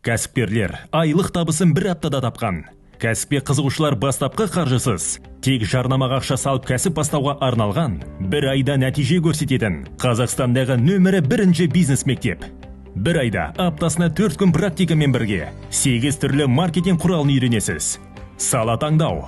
Кәсіпкерлер айлық табысын бір аптада тапқан. Кәсіпке қызығушылар бастапқы қаржысыз, тек жарнамаға ақша салып, кәсіп бастауға арналған, бір айда нәтиже көрсететін Қазақстандағы нөмірі бірінші бизнес мектеп. Бір айда аптасына 4 күн практикамен бірге сегіз түрлі маркетинг құралын үйренесіз. Сала таңдау.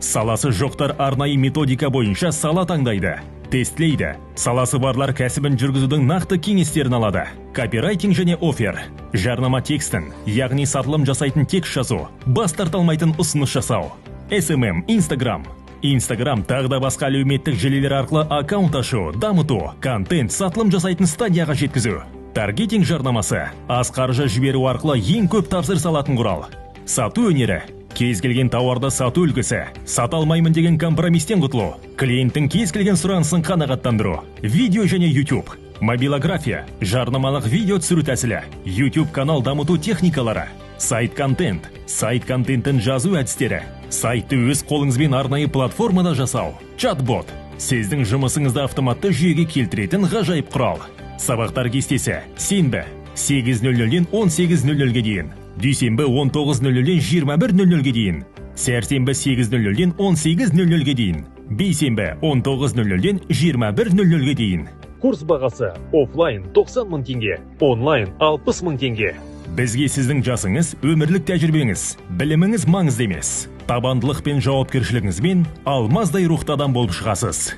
Саласы жоқтар арнайы методика бойынша сала таңдайды, тестілейді. Саласы барлар кәсібін жүргізудің нақты кеңестерін алады. Копирайтинг және офер. Жарнама текстін, яғни сатылым жасайтын текст жазу, бас тарта алмайтын ұсыныс жасау. SMM, Инстаграм. Инстаграм, тағы да басқа әлеуметтік желілер арқылы аккаунт ашу, дамыту, контент, сатылым жасайтын стадияға жеткізу. Таргетинг жарнамасы. Аз қаржы жіберу арқылы ең көп тапсырыс алатын құрал. Сату өнері. Кез келген тауарды сату үлгісі. Сата алмаймын деген компромисстен құтылу. Клиенттің кез келген сұранысын қанағаттандыру. Видео және YouTube. Мобилография, жарнамалық видео түсіру тәсілі, YouTube канал дамыту техникалары, сайт контент, сайт контентін жазу әдістері, сайтты өз қолыңызбен арнайы платформада жасау, чат-бот. Сіздің жұмысыңызды автоматты жүйеге келтіретін ғажайып құрал. Сабақтар кестесі: сенбі 8:00-ден 18:00-ге дейін, дүйсенбі 19:00-ден 21:00-ге дейін, сәрсенбі 8:00-ден 18:00-ге дейін, бейсенбі 19:00-ден 21:00-ге дейін. Курс бағасы: офлайн 90 мың теңге, онлайн 60 мың теңге. Бізге сіздің жасыңыз, өмірлік тәжірибеңіз, біліміңіз маңызды емес. Табандылық пен жауапкершілігіңізбен алмаздай рухты адам болып шығасыз.